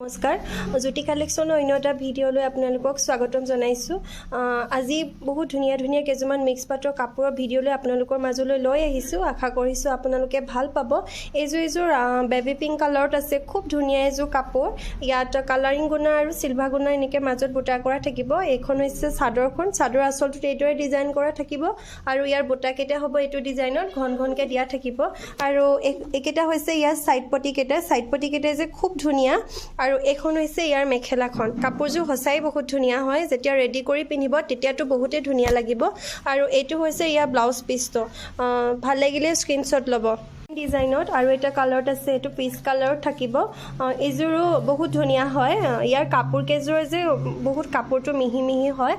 নমস্কাৰ, জ্যোতি কালেকশ্যনৰ অন্য এটা ভিডিঅ'লৈ আপোনালোকক স্বাগতম জনাইছোঁ। আজি বহুত ধুনীয়া ধুনীয়া কেইযোৰমান মিক্স পাটৰ কাপোৰৰ ভিডিঅ'লৈ আপোনালোকৰ মাজলৈ লৈ আহিছোঁ। আশা কৰিছোঁ আপোনালোকে ভাল পাব। এইযোৰ বেবী পিংক কালাৰত আছে, খুব ধুনীয়া এযোৰ কাপোৰ। ইয়াত কালাৰিং গুণা আৰু চিলভাৰ গুণা এনেকৈ মাজত বুটা কৰা থাকিব। এইখন হৈছে চাদৰখন। চাদৰ আচলটোত এইদৰে ডিজাইন কৰা থাকিব আৰু ইয়াৰ বুটাকেইটা হ'ব এইটো ডিজাইনত ঘন ঘনকৈ দিয়া থাকিব। আৰু এইকেইটা হৈছে ইয়াৰ ছাইড পটিকেইটা। ছাইড পটিকেইটা যে খুব ধুনীয়া। আৰু এইখন হৈছে ইয়াৰ মেখেলাখন। কাপোৰযোৰ সঁচাই বহুত ধুনীয়া হয়। যেতিয়া ৰেডি কৰি পিন্ধিব, তেতিয়াতো বহুতেই ধুনীয়া লাগিব। আৰু এইটো হৈছে ইয়াৰ ব্লাউজ পিচটো। ভাল লাগিলে স্ক্ৰীনশ্বট ল'ব। ডিজাইনত আৰু এটা কালাৰত আছে, এইটো পিচ কালাৰত থাকিব। এইযোৰো বহুত ধুনীয়া হয়। ইয়াৰ কাপোৰ কেইযোৰৰ যে বহুত কাপোৰটো মিহি মিহি হয়।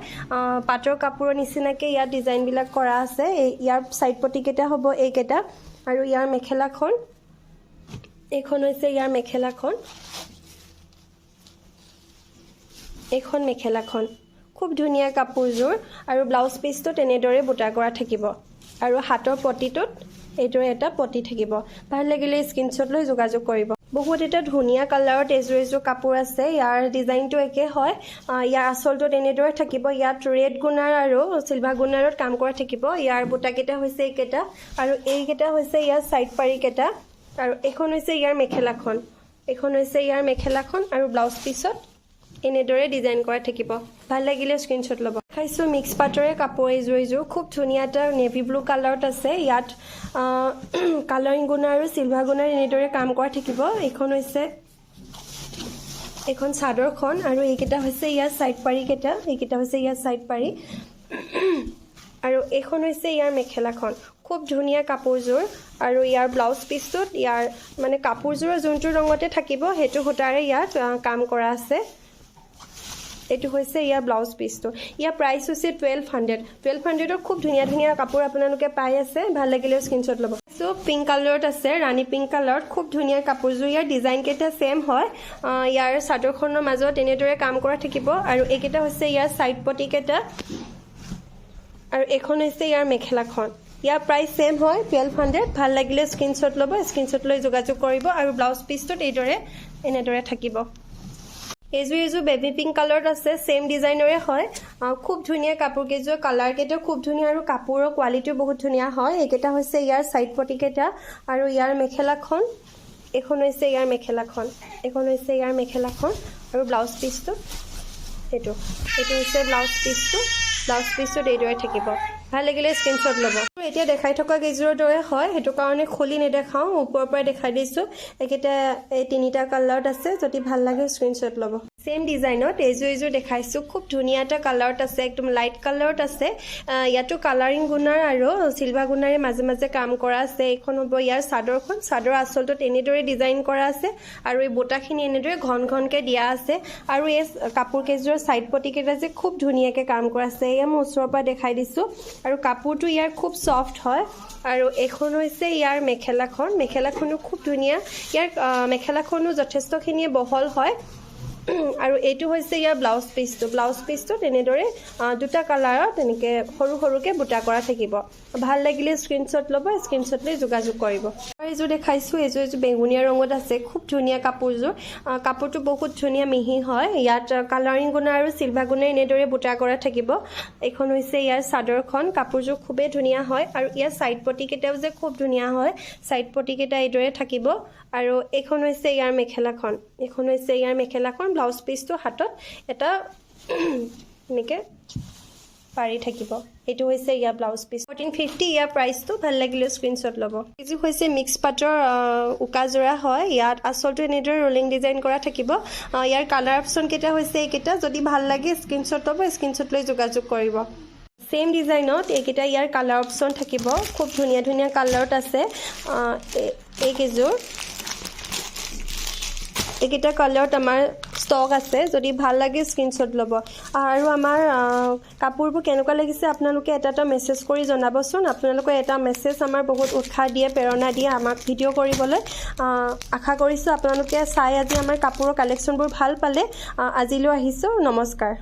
পাটৰ কাপোৰৰ নিচিনাকৈ ইয়াত ডিজাইনবিলাক কৰা আছে। এই ইয়াৰ ছাইড পটিকেইটা হ'ব এইকেইটা। আৰু ইয়াৰ মেখেলাখন, এইখন হৈছে ইয়াৰ মেখেলাখন। এইখন মেখেলাখন, খুব ধুনীয়া কাপোৰযোৰ। আৰু ব্লাউজ পিচটো তেনেদৰে বুটা কৰা থাকিব আৰু হাতৰ পটিটোত এইদৰে এটা পটি থাকিব। ভাল লাগিলে স্ক্ৰীনশ্বট লৈ যোগাযোগ কৰিব। বহুত এটা ধুনীয়া কালাৰত এযোৰ কাপোৰ আছে। ইয়াৰ ডিজাইনটো একে হয়। ইয়াৰ আচলটো তেনেদৰে থাকিব। ইয়াত ৰেড গুণাৰ আৰু চিলভাৰ গুণাৰত কাম কৰা থাকিব। ইয়াৰ বুটাকেইটা হৈছে এইকেইটা আৰু এইকেইটা হৈছে ইয়াৰ ছাইড পাৰিকেইটা। আৰু এইখন হৈছে ইয়াৰ মেখেলাখন। এইখন হৈছে ইয়াৰ মেখেলাখন আৰু ব্লাউজ পিচত এনেদৰে ডিজাইন কৰা থাকিব। ভাল লাগিলে স্ক্ৰীনশ্বট ল'ব। দেখাইছোঁ মিক্স পাটৰে কাপোৰ এইযোৰ খুব ধুনীয়া এটা নেভি ব্লু কালাৰত আছে। ইয়াত কালাৰিং গুণা আৰু চিলভাৰ গুণাৰ এনেদৰে কাম কৰা থাকিব। এইখন হৈছে এইখন চাদৰখন আৰু এইকেইটা হৈছে ইয়াৰ ছাইড পাৰিকেইটা। এইকেইটা হৈছে ইয়াৰ ছাইড পাৰি আৰু এইখন হৈছে ইয়াৰ মেখেলাখন। খুব ধুনীয়া কাপোৰযোৰ। আৰু ইয়াৰ ব্লাউজ পিচটোত ইয়াৰ মানে কাপোৰযোৰৰ যোনটো ৰঙতে থাকিব, সেইটো সূতাৰে ইয়াত কাম কৰা আছে। এইটো হৈছে ইয়াৰ ব্লাউজ পিচটো। ইয়াৰ প্ৰাইচ হৈছে 1200। 1200ত খুব ধুনীয়া ধুনীয়া কাপোৰ আপোনালোকে পাই আছে। ভাল লাগিলেও স্ক্ৰীনশ্বট ল'ব। চ' পিংক কালাৰত আছে, ৰাণী পিংক কালাৰত খুব ধুনীয়া কাপোৰযোৰ। ইয়াৰ ডিজাইনকেইটা ছেম হয়। ইয়াৰ চাদৰখনৰ মাজত এনেদৰে কাম কৰা থাকিব আৰু এইকেইটা হৈছে ইয়াৰ ছাইড পটিকেইটা আৰু এইখন হৈছে ইয়াৰ মেখেলাখন। ইয়াৰ প্ৰাইচ ছেম হয়, 1200। ভাল লাগিলে স্ক্ৰীনশ্বট ল'ব, স্ক্ৰীনশ্বট লৈ যোগাযোগ কৰিব। আৰু ব্লাউজ পিচটোত এইদৰে এনেদৰে থাকিব। এইযোৰ বেবী পিংক কালাৰত আছে, ছেম ডিজাইনৰে হয়। খুব ধুনীয়া কাপোৰ কেইযোৰ, কালাৰ কেইটাও খুব ধুনীয়া আৰু কাপোৰৰ কোৱালিটিও বহুত ধুনীয়া হয়। এইকেইটা হৈছে ইয়াৰ ছাইড পটিকেইটা আৰু ইয়াৰ মেখেলাখন। এইখন হৈছে ইয়াৰ মেখেলাখন। এইখন হৈছে ইয়াৰ মেখেলাখন আৰু ব্লাউজ পিচটো এইটো হৈছে ব্লাউজ পিচটো। ব্লাউজ পিচটোত এইদৰে থাকিব। ভাল লাগিলে স্ক্ৰীনশ্বট ল'ব। এতিয়া দেখাই থকা কেইযোৰৰ দৰে হয়, সেইটো কাৰণে খুলি নেদেখাওঁ, ওপৰৰ পৰাই দেখাই দিছোঁ। এইকেইটা এই তিনিটা কালাৰত আছে। যদি ভাল লাগে, স্ক্ৰীনশ্বট ল'ব। ছেম ডিজাইনত এইযোৰ দেখাইছোঁ। খুব ধুনীয়া এটা কালাৰত আছে, একদম লাইট কালাৰত আছে। ইয়াতো কালাৰিং গুণাৰ আৰু চিলভাৰ গুণাৰে মাজে মাজে কাম কৰা আছে। এইখন হ'ব ইয়াৰ চাদৰখন। চাদৰৰ আচলটোত এনেদৰে ডিজাইন কৰা আছে আৰু এই বুটাখিনি এনেদৰে ঘন ঘনকৈ দিয়া আছে। আৰু এই কাপোৰ কেইযোৰৰ ছাইড পটিকেইটা যে খুব ধুনীয়াকৈ কাম কৰা আছে, এয়া মই ওচৰৰ পৰা দেখাই দিছোঁ। আৰু কাপোৰটো ইয়াৰ খুব ছফ্ট হয়। আৰু এইখন হৈছে ইয়াৰ মেখেলাখন। মেখেলাখনো খুব ধুনীয়া। ইয়াৰ মেখেলাখনো যথেষ্টখিনিয়ে বহল হয়। আৰু এইটো হৈছে ইয়াৰ ব্লাউজ পিচটো। ব্লাউজ পিচটো তেনেদৰে দুটা কালাৰত তেনেকৈ সৰু সৰুকৈ বুটা কৰা থাকিব। ভাল লাগিলে স্ক্ৰীনশ্বট ল'ব, স্ক্ৰীনশ্বট লৈ যোগাযোগ কৰিব। এইযোৰ দেখাইছোঁ। এইযোৰ বেঙুনীয়া ৰঙত আছে। খুব ধুনীয়া কাপোৰযোৰ। কাপোৰটো বহুত ধুনীয়া মিহি হয়। ইয়াত কালাৰিং গুণা আৰু চিলভাৰ গুণা এনেদৰে বুটা কৰা থাকিব। এইখন হৈছে ইয়াৰ চাদৰখন। কাপোৰযোৰ খুবেই ধুনীয়া হয় আৰু ইয়াৰ ছাইড পটিকেইটাও যে খুব ধুনীয়া হয়। ছাইড পটিকেইটা এইদৰে থাকিব। আৰু এইখন হৈছে ইয়াৰ মেখেলাখন। এইখন হৈছে ইয়াৰ মেখেলাখন। ব্লাউজ পিচটো হাতত এটা এনেকৈ পাৰি থাকিব। এইটো হৈছে ইয়াৰ ব্লাউজ পিচ। 1450 ইয়াৰ প্ৰাইচটো। ভাল লাগিলে স্ক্ৰীনশ্বট ল'ব। এইযোৰ হৈছে মিক্স পাটৰ উকা যোৰা হয়। ইয়াত আচলটো এনেদৰে ৰোলিং ডিজাইন কৰা থাকিব। ইয়াৰ কালাৰ অপশ্যন কেইটা হৈছে এইকেইটা। যদি ভাল লাগে, স্ক্ৰীনশ্বট ল'ব, স্ক্ৰীনশ্বট লৈ যোগাযোগ কৰিব। ছেইম ডিজাইনত এইকেইটা ইয়াৰ কালাৰ অপশ্যন থাকিব। খুব ধুনীয়া ধুনীয়া কালাৰত আছে এইকেইযোৰ। এইকেইটা কালাৰত আমাৰ ষ্টক আছে। যদি ভাল লাগে, স্ক্ৰীনশ্বট ল'ব। আৰু আমাৰ কাপোৰবোৰ কেনেকুৱা লাগিছে, আপোনালোকে এটা এটা মেছেজ কৰি জনাবচোন। আপোনালোকৰ এটা মেছেজ আমাৰ বহুত উৎসাহ দিয়ে, প্ৰেৰণা দিয়ে আমাক ভিডিঅ' কৰিবলৈ। আশা কৰিছোঁ আপোনালোকে চাই আজি আমাৰ কাপোৰৰ কালেকশ্যনবোৰ ভাল পালে। আজিলৈ আহিছোঁ, নমস্কাৰ।